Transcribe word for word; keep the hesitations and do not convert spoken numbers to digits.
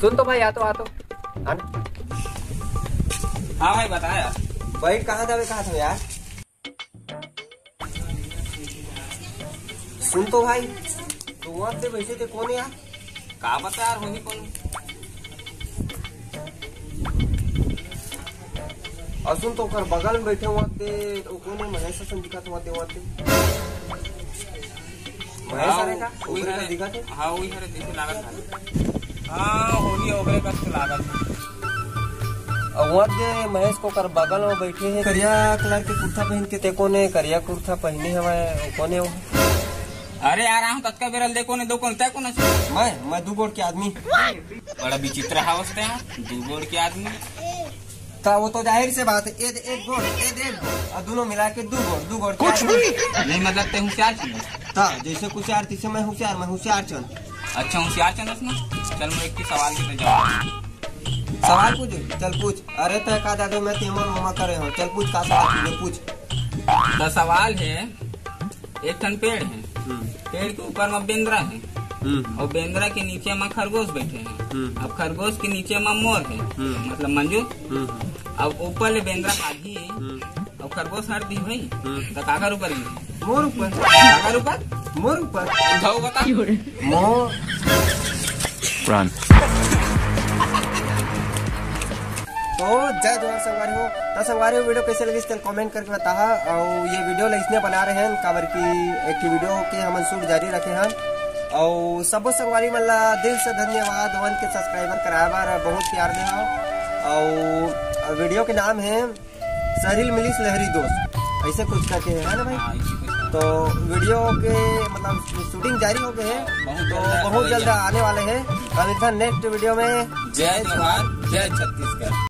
सुन तो भाई, आ तो, आ तो, आ ना। हाँ भाई, बता यार। भाई, कहाँ जावे, कहाँ था यार? सुन तो भाई, तो वहाँ दे बैठे थे, कौन यार? का बता यार, वही कौन? और सुन तो, ओकर बगल में बैठे हुआ थे, तो कौन है? महेश असन दिखा तो वहाँ दे, वहाँ दे। महेश हाँ, अरे का? वही ऊपर का हरे। दिखा थे? हाँ, वही हरे, जैसे लागत था। हाँ, वही ओकरे कस लागत था। अउ वो दे महेश को कर बगल में बैठे हैं, करिया कलर के कुर्ता पहन के। ते कोने करिया कुर्ता पहने हवय, वो कोने वो? अरे यार, हम ततका बेरल दे कोने, दो कोने, तय कोने से? मैं, मैं दू गोड़ के आदमी। बड़ा विचित्र हावस ते यार, दू गोड़ के आदमी। ता वो तो जाहिर से बात है, ए दे एक गोड़, ए दे एक गोड़, और दोनों मिला के दू गोड़, दू गोड़ के कुछ आदमी। नहीं, मतलब ते होशियार चंद। ता जैसे कुशियार, तैसे मैं होशियार, मैं होशियार चंद। अच्छा, होशियार चंद ना। चल, मैं एक ही सवाल के जवाब। सवाल पूछे? चल पूछ। अरे तय का दादू, मैं तेमन ममा करे हो। चल पूछ, का सवाल पूछे, पूछ। तो सवाल है, एक ठन पेड़ है, हम्म। पेड़ के ऊपर में बेंदरा है, हम्म। और बेंदरा के नीचे में खरगोश बैठे हैं। हम्म। अब खरगोश के नीचे में मोर है, हम्म। मतलब मंजू। हम्म। अब ऊपर ले बेंदरा भागी, हम्म। अब खरगोश हर दी भाई, हम्म। तो काकर ऊपर गिरी? मोर ऊपर। काकर ऊपर? मोर ऊपर। उठाओ बता। मोर। Run। तो जय जोहार संगवारी हो। तो संगवारी हो, वीडियो कैसे लगिस, तेला comment करके बताहा। और ये वीडियो ला इसने बना रहे हैं, काबर कि एक ठो वीडियो के हमन shoot जारी रखे हैं। और सबो संगवारी मन ला दिल से धन्यवाद, वन के subscriber कराए बर बहुत प्यार दे हो। और वीडियो के नाम है सरिल मिलिस लहरी दोस्त, ऐसे कुछ करके है, है ना भाई? हाँ, इसी कुछ। तो वीडियो के मतलब shooting जारी हो गए है, बहुत तो जल्द बहुत होई जल्द है। आने वाले हैं। अब इतना next वीडियो में जय जोहार, जय छत्तीसगढ़।